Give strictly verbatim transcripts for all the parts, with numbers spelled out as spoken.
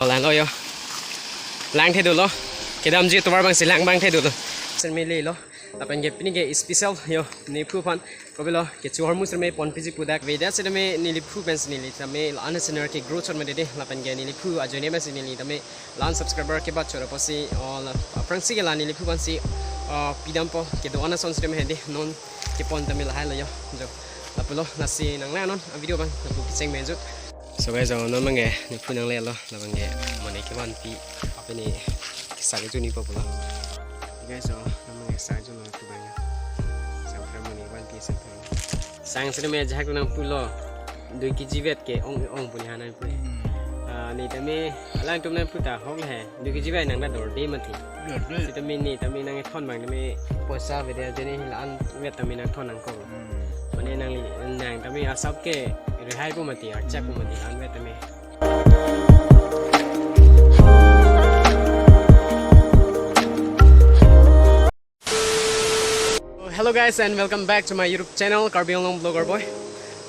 Lang lo yo. Lang thedolo. Kedamji tovar abangsi lang abang thedolo. Sitame lelo. Lapen ke pini ke special yo. Nephu aphan kopilo, kecho ahormu sitame ponpiji pu dak. Avedet sitame neliphu pensi neli tame la-an channel ke grow chot mati dei. Lapen ke neliphu ajoine pensi neli tame la-an subscriber kebat chot apotsi, o, la, aphrangsi ke la neliphu pensi, o, pidampo, kedo-an ason sitame hedi non kepon tame lahai lo yo. Jo. Lapulo, lasi nanglang non a video abang lapu kecheng me jut. So guys, o, non abangke nephu nanglelo, labangke mane kevanpi, apini kesak juni po pulo. Guys, o, non abangke sak jun non nephu abang. Sang pura mane vanpi sang pura. Sang sitame ajahak nangpulo. Dui kg vet ke ong ong pu ne ha nangpu. Hmm. Ah, ne tame alangtum nangpu ta hong he. Dui kg vet nang ta dorde mati. Dorde. Sitame ne tame nangthon abang tame poisa avedet ajoine la-an vet tame nangthon nangkok. Hmm. Mane nangli nang tame asap ke rehai pu mati, archak pu mati, la-an vet tame. Hello guys and welcome back to my YouTube channel, Karbi Anglong Vlogger Boy.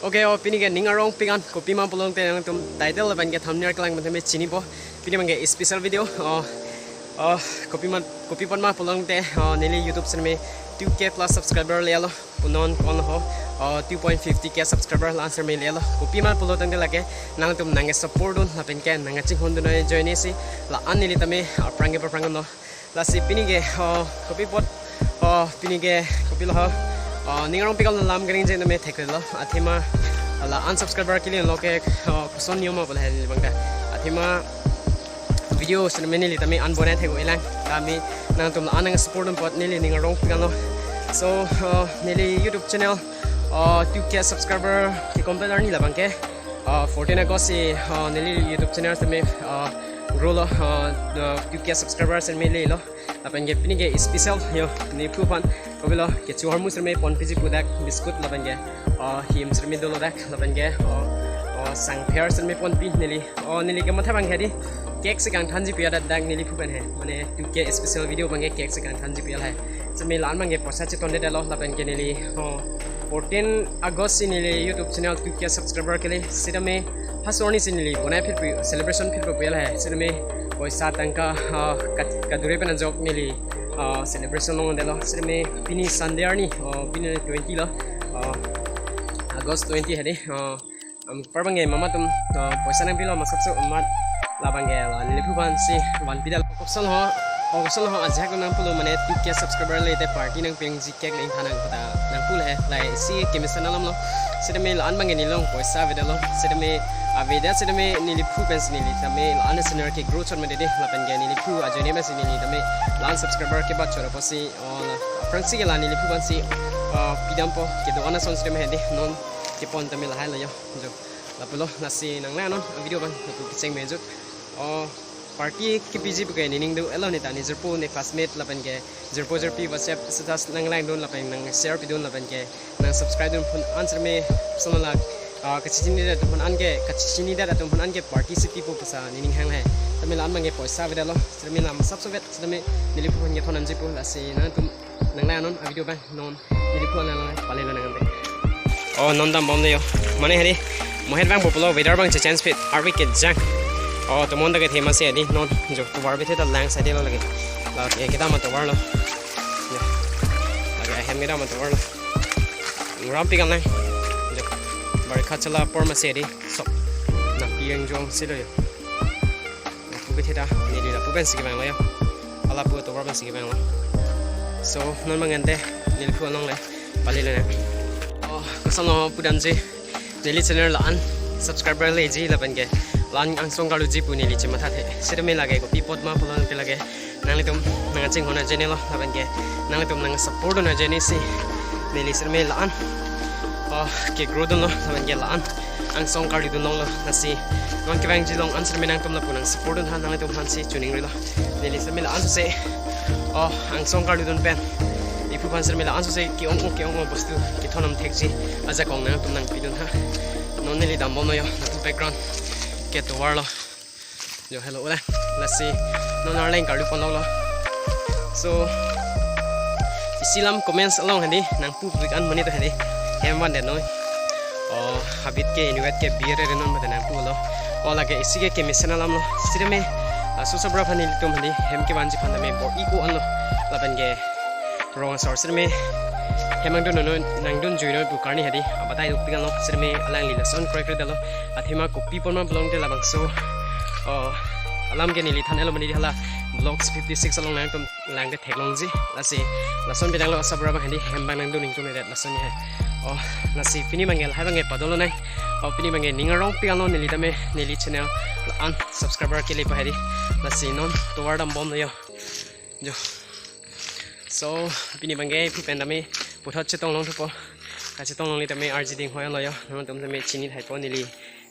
Okay, o, pini ke ning arongpik an, kopima pulote nangtum title lapen ke thumbnail kelang pen tame chinipo. Pini abangke special video. O, o, kopima, kopi apot ma pulote, o, neli YouTube sitame two K plus subscriber lelo. Punon kon ho, o, two point fifty K subscriber la-an sitame lelo. Kopima pulote lake nangtum nangke support dun lapen ke nangke chinghon dun ajoine si la-an neli tame, o, aphrang ke aphrang lo. Lasi pini ke, o, kopi apot, o, pini ke kopilo ho, o, ning arongpik alam kering je name theklelo. Athema la-an subscriber kele lo ke, o, koson niyom ma bola hel bangta. Athema video sitame neli tame an bonai thek-o ilang. Tame nangtum la-an nang support dun apot neli ning arongpik an lo. So, o, neli YouTube channel, o, two K subscriber ke complete arni labangke, o, fourteen August si, o, neli YouTube channel sitame, o, grow lo, o, two K subscriber sitame lelo. Lapen ke pini ke special yo, nephu aphan kopilo, kecho ahormu sitame ponpiji pu dak biscuit lapen ke, o, him sitame dolo dak lapen ke, o, o, sang pher sitame ponpi neli, o, neli kematha abangke hedi cake si kangthanji pu adak dak neliphu pen he. Mane two K special video abangke cake si kangthanji pu lahai. Sitame la-an abangke poisa chetondedetlo lapen ke neli, o, fourteen August si neli YouTube channel two K subscriber kele. Sitame ha arni si neli bonai phit pu, celebration phit pu lahai. Sitame poisa tangka, o, kat-, kadure pen ajok neli, o, celebration longdetlo. Sitame pini Sunday arni, o, pini twenty lo, o, August twenty hedi, o, am, par abangke mama atum, o, poisa nangpilo masap so amat labangke la neliphu aphan si vanpidetlo. Koson ho, o, koson ho ajahak nangpulo mane two K subscriber le te party nangpengji cake le ingthan nang pu ta nangpu le he, lahai si kemesen alam lo. Sitame la-an abangke nelong poisa avedetlo. Sitame avedet sitame neliphu pensi neli tame la-an channel ke grow chot mati dei. Lapen ke neliphu ajoine pensi neli tame la-an subscriber kebat chot apotsi, o, la, aphrangsi ke la neliphu pensi, o, pidampo, kedo-an ason sitame hedi non kepon tame lahai lo yo. Jo. Lapulo, lasi nanglang non a video abang lapu kecheng me jut. O, party kepiji pu ke nening do-etlo, ne ta ne jirpo ne classmate lapen ke jirpo jirpi WhatsApp status nanglangdun lapen nang share pidun lapen ke nang subscribe dun aphan an sitame personal lak, ah, kachechinidet atum aphan an ke, kachechinidet atum aphan an ke party si pipo pusi nening hang lahai. Tame la-an abangke poisa avedetlo, sitame la masap so avet, sitame neliphu aphan kethon nangjipo, lasi nangtum nanglang non a video abang non neliphu an lang lang pale lo nang ante. O, non dambomde yo. Mane hedi, mohet abang populo, weather abang che-change phit, arve kejang. O, tomon ta kethe masi hedi, non jo tovar bethe ta lang side lo lake. Lake kedam atovar lo. Ya. Lake ahem kedam atovar lo. Ning arongpik an lang. Jo. Barikha chala apor masi hedi. So. Nangpi angjong si lo yo. Lapu kethe ta, neli lapu pensi kevang lo yo. Lapu atovar pensi kevang lo. So, non abang ante, neliphu along le, pale le ne. O, koson lo pudamji, neli channel la-an subscriber leji lapen ke, la-an angsong karluji pu neli chemathathe. Sitame lake kopi apot ma pulote lake, nanglitum nangchinghon ajoine lo, lapen ke, nanglitum nang support dun ajoine si, neli sitame la-an, o, ke grow dunlo, lapen ke la-an angsong karlidun longlo, lasi non kevangji along an sitame nangtum lapu nang support dun tha, nanglitum aphan si choningrilo. Neli sitame la-an sose, o, angsong karlidun pen, nephu aphan sitame la-an sose ke-ong-ong ke-ong-ong bostu kethon nang thekji ajakong nangtum nangpidun tha. Non neli dambomlo yo, background ke tovar lo. Jo, hello, ula. Lasi non arleng karlu pon longlo. So, isi alam comments along hedi, nangpu pik an monit hedi. Hem vandet noi. O, habit ke inutvet ke beer re non mate nangpulo. O lake isi ke kemesen alam lo. Sitame, ah, laso asarbura aphan nelitum hadi hem kevanji aphan tame bor-i ko-an lo. Lapen ke rong asor sitame hem angdun no nangdun jui no pu karni hadi abatai duk pingan lo. Sitame alangli lason kroikre dalo. Athema kopi ponma pulote labangso, oh, alam ke neli than-et lo mane di hala vlogs fifty-six along nangtum lang ke theklongji. Lasi lason bidang lo asarbura abang hadi hem abang nangdun ningtung nedet lason ya. Oh, lasi pini abang ke lahai abang ke padolo nang. Oh, pini abang ke ning arong pingan lo neli tame neli channel la-an subscriber kelepo hadi. Lasi non tovar dambomlo yo. Jo. So, pini abang ke iphu pen tame puthot chetong long thupo. Kachetong longle tame arji ding hoi lo yo. Nangtum tame chini thaipo neli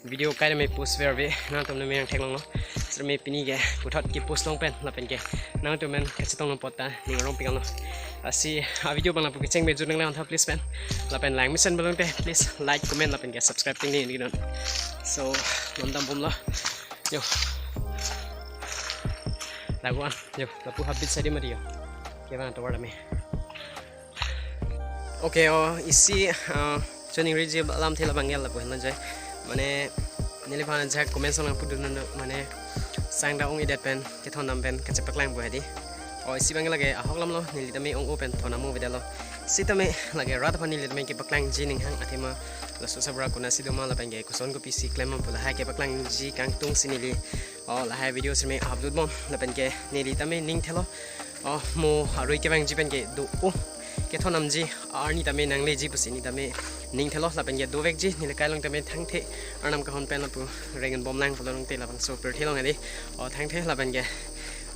video kai tame post ver ve. Nangtum tame nangtheklonglo. Sitame pini ke puthot kepost long pen lapen ke nangtum pen kachetong long apot ta ning arong pingan lo. Lasi avideo abang lapu kecheng bejut nang lang tha please pen. Lapen langmesen pulote please like, comment lapen ke subscribe ting ni ni non. So, non dambomlo. Yo. Lagu-an. Yo, lapu habit sadi mati yo. Kevang tovar tame. Okay, oh, isi, ah, choningriji alamthe labang ke lapu henlo jai. Mane, neliphan ajahak comment song nangpudun nang, mane, sang ta ong-edet pen, kethondam pen, kachepaklangpo hadi. Oh, isi abang ke lake ahok alam lo, neli tame ong-o pen thondam-o beda lo. Sitame lake rat aphan neli tame kepaklangji ning hang athema laso asarbura konatsi doma lapen ke koson kopisi klem pu lahai kepaklangji kangtung si neli. Oh, lahai video sitame upload bom lapen ke neli tame ning thelo. Oh, mo arui kevangji pen ke do-o kethondamji arni tame nangleji pusi neli tame ning thelo lapen ke dovekji neli kai long tame thangthe arnam kahon pen lapu rengen bomlang pulo long te labangso pirthe long hadi. Oh, thangthe lapen ke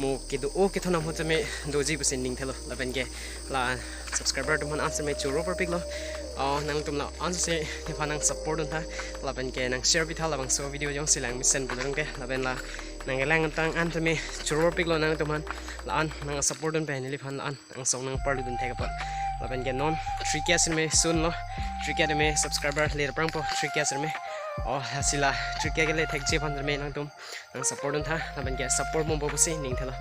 mo kedo-o kethondam ahut tame doji pusi ning thelo lapen ke la subscriber atum aphan ansitame choro parpiklo. Oh, nangtum la-an si nephan nang support dun tha lapen ke nang share pitha labangso video jongsi langmesen pulo long te lapen la nangkelang tang an tame choro parpiklo nangtum aphan la-an nang support dun pen neliphan la-an angsong nangparlu dun thek apot. Lapen ke non three K sitame soon lo. Three K tame subscriber le prangpo three K sitame. Oh, lasi la three K kele thekji aphan tame nangtum nang support dun tha. Lapen ke support bompo pusi ning thelo.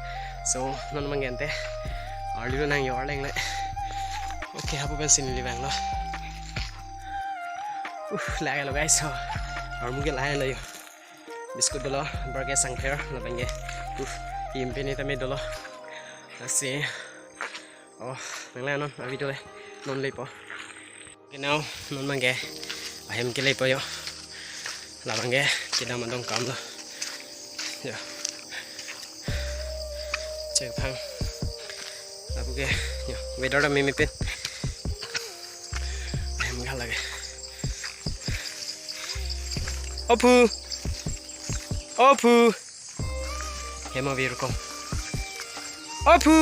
So, non abang ke ante arlu nang yo arleng le. Okay, hapu pen si neli vanglo. Uh, lahai lo guys. So, armu ke lahai lo yo. Biscuit dolo, bar ke sangpher, lapen ke. Uh, impini tame dolo. Lasi. Oh, nang lang non, avideo le. Non lepo. Genau, non abang ke ahem kelepo yo. Labang ke kedam adong kam lo. Yo. Chek phang. Lapu ke, yo, weather ta mimi pen. Ahem gal lake. O phu. O phu. Hem avirkom. O phu.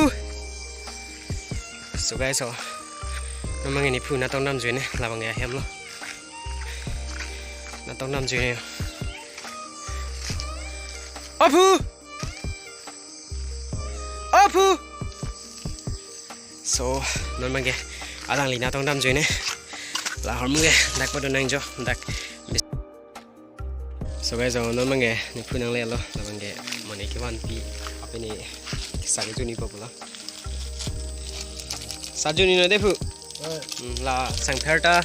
So guys, oh. Non abang ke nephu natong damjui ne, labang ke ahem lo. Natong damjui ne. O phu. O phu. So, non abang ke alangli natong damjui ne. La hormu ke dak pado nangjo, dak. So guys, oh, non abang ke nephu nanglelo, labang ke mane kevanpi apini sagi juni po pulo. Sagi juni no de phu. Hmm, la sangpher ta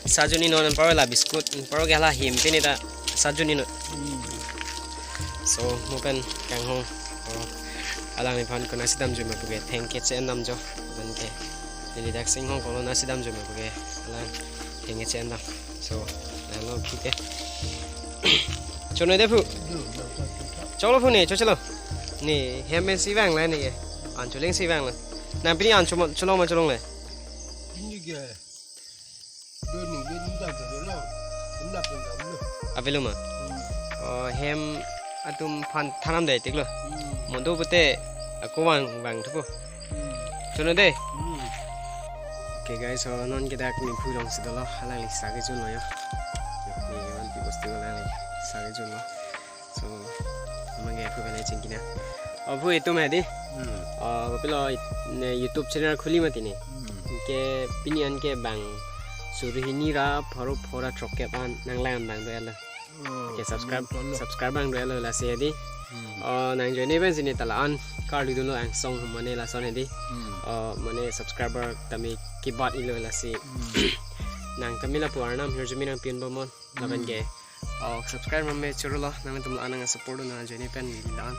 sagi juni no, non paro la biscuit, non paro ke la impini ta sagi juni no. So, mo pen kanghong, oh, alangliphan konatsi damjui ma pu ke thengke che-en damjo. Lapen ke neli dak singhong kolo nasi damjui ma pu ke alang thengke che-en dam. So, nang lo khite. Chono de phu. Cholo phu ne, cho chelo. Ne, hem pen si vang le ne. An choleng si vang le. Nang pini an chomon, cholong ma cholongle. Ini ke. Doni, doni dak dolo. Unda pun dam lo. Avelo ma. Hmm. Oh, hem atum aphan thanam dai tik lo. Hmm. Mondo pute ako vang vang thupo. Hmm. Chono de. Hmm. Okay guys, so non ke dak nephu along si dolo, alangli sagi junlo yo. Yo, ne vanpi bosti alangli sagi junlo. So, non abang ke phu pen chingki nang. O phu, itum hadi. Hmm. O, kopilo it-, ne YouTube channel khuli mati ne. Hmm. Ke pini an ke bang suri hini ra pharo phora throkkep an nang lang bang do-et lo. Oh, ke subscribe, nang tolo. Subscribe bang do-et lo lasi hadi. Hmm. O, nang join event sini ta la-an karlu dunlo angsong mane lason hadi. Hmm. O, mane subscriber tame kebat-i lo lasi. Hmm. Nang tame lapu arnam hirjume nangpi-un bomnon. Lapen ke. Hmm. Oh, subscribe mame choro lo, nangtum la nang support na join pen la-an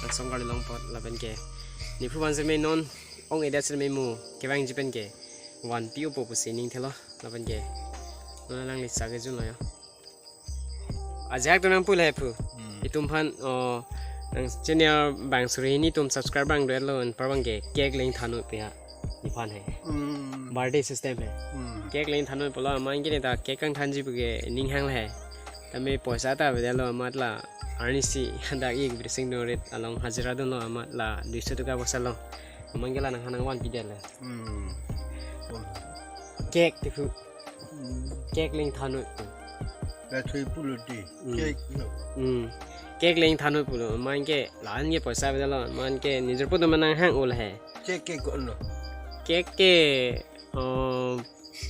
nang song kali long pot lapen ke. Nephu aphan seme non ong-edet seme mo kevangji pen ke vanpi-o po pusi ning thelo lapen ke. Non nangli sa kejun lo ya. Ajahak tu nangpu le phu. Hmm. Itum aphan, oh, nang channel bang suri hini atum subscribe bang do lo, anpar bang ke cake le ingthan noi pu ya. Nephan he. Hmm. Birthday system he. Hmm. Cake le ingthan noi pulo aman ke ne ta cake kangthanji pu ke ning hang le he. Tame poisa ta avedet lo amat la arnisi hadak ik brising dorit along hajira dun lo amat la duiso toka poisa lo. Aman ke la nangphan nangvanpi det le. Hmm. Cake ti phu. Hmm. Cake le ingthan noi pu. La thui pulo ti. Hmm. Cake lo. Hmm. Cake le ingthan noi pulo. Aman ke la-an ke poisa avedet lo. Aman ke nijor pu do manang hang ul he. Cake ke ko-an lo? Cake ke, oh,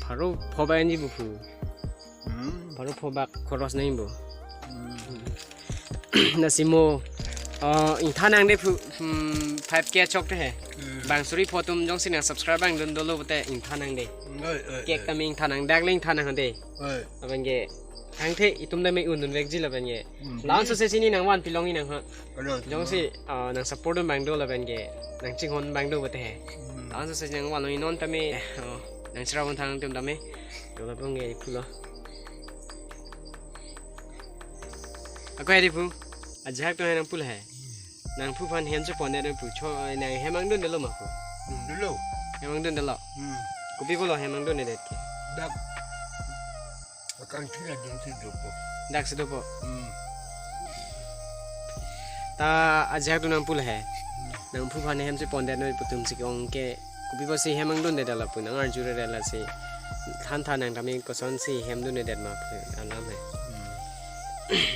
pharo phobak anji bu phu. Hmm. Pharo phobak khoros nai bu. Hmm. Lasi mo, oh, ingthan nangde phu, hmm, five K chok te he. Hmm. Bang suri pho atum jongsi nang subscribe bang dun dolo pute ingthan nangde. Oi, oi, cake oi. Tame ingthan nang, dak le ingthan nangde. Oi. Lapen ke thangthe itum tame un-un vekji lapen ke. Hmm. La-an so se sini nangvanpi long-i nang ha. Ano, jongsi, ah, nang support dun bang do lapen ke nang chinghon bang do pute he. Hmm. La-an so se nangvan long-i non tame, oh, nang chira von thang atum tame. Do lapen ke phu lo. Ako he di phu. Ajahak tu he nangpu le he. Nangphu aphan hem chepon det pu cho, nang hem angdun det lo ma phu? Hmm, det lo. Hem angdun det lo. Hmm. Kopi pulo hem angdun det ke? Dak. Akangthir adim si dopo. Dak si dopo. Hmm. Ta ajahak tu nangpu le he. Hmm. Nangphu aphan hem chepon det noi pu atum si ke-ong ke kopi pusi hem angdun det lo pu nang arju re lasi. Than than nang tame kosonsi hem dun det ma pu alam he. Hmm.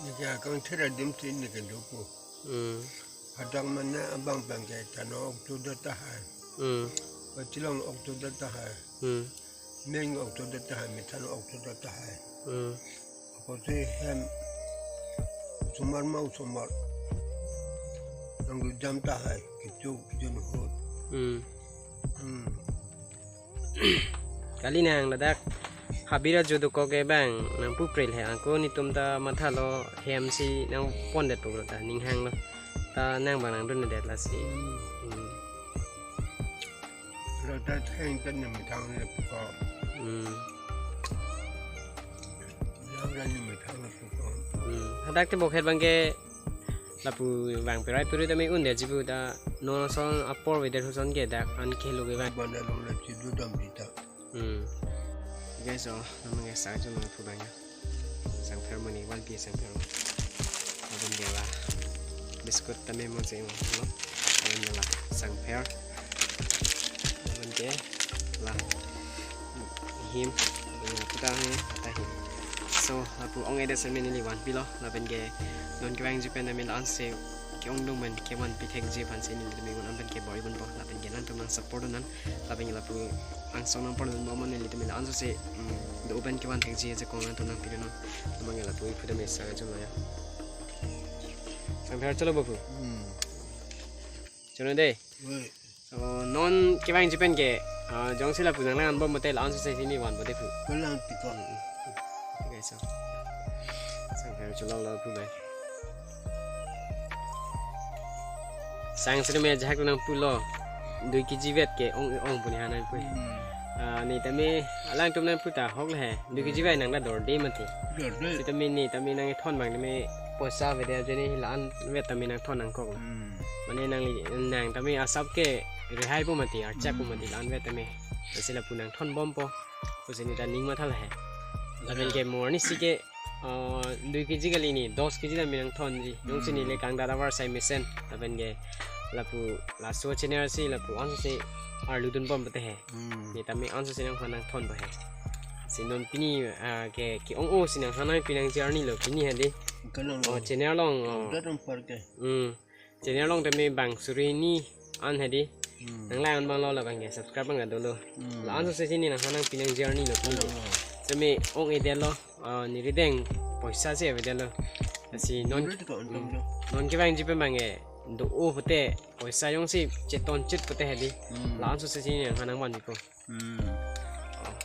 Neke akangthir adim si neke dopo. Hmm. Hadak mane abang abang ke than-ok tu det tahai. Hmm. Pachelong-ok tu det tahai. Hmm. Meng-ok tu det tahai, methan-ok tu det tahai. Hmm. Ako si hem osomar ma osomar nangdodam tahai, kecho kejun ahut. Hmm. Hmm. Kali nang ladak habira juduk ko ke bang nangpu pril he, ako netum ta mathalo hem si nangpon det pu ta ning hang lo. Ta nang bang nangdun det lasi. Hmm. Hmm. Lo ta theng ta nem thang le pu ko. Hmm. Yang ra nem thang le pu ko. Hmm. Hadak te bokhet bang ke lapu bang perai puri tame un detji pu ta non ason apor avedet ason ke dak an kehelo ke bang. Bana long la chidu dam di ta. Hmm. Guys, oh, namun guys, sang chun nangpu bang ya. Sangpher mani, one piece sangpher. Lapen dia la biscuit tame mo se mo, no? Lapen dia la sangpher. Lapen dia la him. Lapen dia la puta him, puta him. So, lapu ong-edet seme neli vanpi lo. Lapen ke non kevangji pen tame la-an se ke-ongdung pen kevanpi thekji aphan si neli tame un-an pen ke bor-i ponpo. Lapen ke nangtum nang support non. Lapen ke lapu angsong nangpon non, mo neli tame la-an so se, mm, do pen kevan thekji ajakong nangtum nangpi non. Lapen ke lapu iphu tame sa chun lo ya. Sangpher cholo bo phu. Hmm. Cholo de. Oi. So, non kevangji pen ke, ah, jongsi lapu nang lang-an bom mate la-an so se sini van bo de phu. Ko lang ti ko. Mm, mm. Okay, so. Sangpher cholo lo phu bai. Sang sri me ajahak nangpu lo. Dui kg vet ke ong ong pu ne ha nangpu. Hmm. Ah, ne tame alangtum nangpu ta ahok le he. Dui kg vet nang ta dorde mati. Dorde. Sitame ne tame nangthon abang tame poisa avedet ajoine la-an vet tame nangthon nangkok. Hmm. Mane nangli nang tame asap ke rihai pu mati, archak pu mati, hmm, la-an vet tame. Lasi lapu nangthon bompo. Pusi ne ta ning matha le he. Lapen ke mo arnisi ke, ah, dui kg kali ne, dos kg tame nangthonji. Jongsi ne, hmm, le kangdat avar sai mesen. Lapen ke lapu laso channel si lapu an si arlu dun bom pute he. Hmm. Ne tame an si nangphan nangthon bo he. Si non pini, ah, ke, ke-ong-o si nangphan nangpi nangji arni lo pini he di. Kalang. Oh, channel along, oh. Kalang par ke. Hmm. Channel along tame bang suri hini an he di. Hmm. Nang lang-an abang lo lapen ke subscribe abang dolo. Hmm. La-an so se sini nangphan nangpi nangji arni lo pini. Kalang. Tame ong-edet lo, ah, ne rideng poisa si avedet lo. Lasi non, hmm, non kevangji pen abang ke do-o pute poisa jongsi cheton chit pute he di. Hmm. La-an so se sini nangphan nangvanpipo. Hmm. Oh,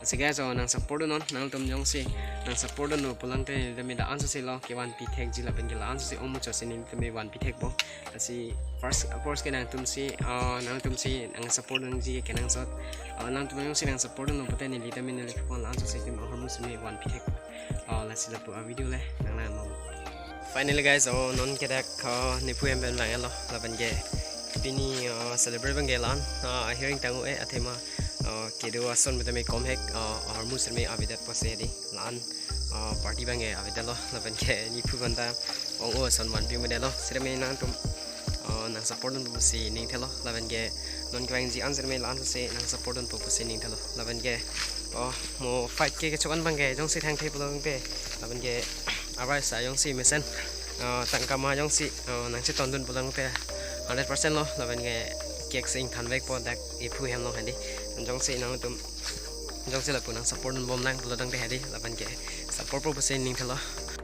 Si guys, oh, nang support dun non, nangtum jongsi nang support dunpo pulang te neli tame la-an sose lo kevanpi thekji lapen ke la-an sose ongmuchot si neli tame vanpi thekpo. Lasi first, of course ke nangtum si, uh, nangtum si nang support dunji kenangsot. Uh, nangtum jongsi nang support dunpo te neli tame neliphan la-an sose tim ahormu seme vanpi thek. Uh, lasi lapu a video le nang nang. Finally guys, oh, non ke dak, uh, nephu hem pen vanglo lapen ke pini, uh, celebrate abang ke la-an, uh, hearing tang-e athema, uh, kedo ason pen tame komhek, uh, ahormu seme avedetpo si hedi la-an, uh, party abang ke avedetlo lapen ke nephu aphan ta ong-o ason vanpi avedetlo. Sirame nangtum, uh, nang support dunpo pusi ning thelo lapen ke non kevangji an sirame la-an sose nang support dunpo pusi ning thelo lapen ke, oh, mo five K kecho-an abang ke jongsi thangthe pulo te lapen ke arai sa jongsi mesen, uh, tangka ma jongsi, uh, nang cheton dun pulo te hundred percent lo lapen ke cake si ingthan vekpo dak ephu hem along hedi. Jongsi nangtum jongsi lapu nang support dunbom nang pulo tangte hedi lapen ke support po pusi ning thelo.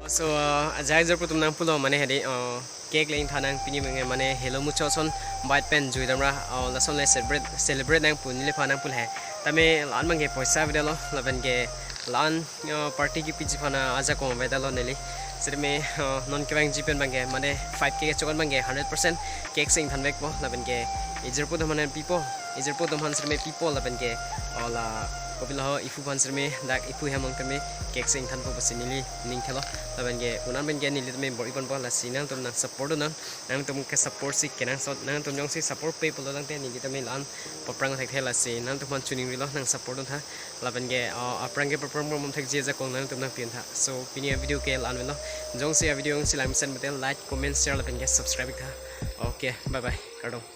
So, uh, ajak ajak pu atum nang pulo mane hedi, uh, cake le ingthan nang pini menge mane helo muchot ason bait pen jui damra, uh, lason le celebrate, celebrate nang pu neliphan nang pu le. Tame la-an abang ke poisa avedetlo lapen ke la-an, uh, party kepiji aphan ajakong avedetlo neli. Sirame, uh, non kevangji pen abang ke mane five K kecho-an abang ke hundred percent cake si ingthan vekpo lapen ke ejirpo atum aphan pipo, ejirpo atum aphan sirame pipo lapen ke, oh, la kopilo ho ephu aphan sirame dak ephu hem along tame cake si ingthanpo pusi neli ning thelo lapen ke un-an pen ke neli tame bor-iponpo. Lasi nangtum nang support dun non, nangtum ke support si kenangsot, nangtum jongsi support pe pulo tangte neli tame la-an paprang thekthe. Lasi nangtum aphan choningrilo nang support duntha lapen ke, uh, aphrang ke paprang paprang thekji ajakong nangtum nang pin tha. So pini a video ke la-an avelo, jongsi a video jongsi langmesen mate like, comment, share lapen ke subscribe tha. Okay, bye bye, kardom.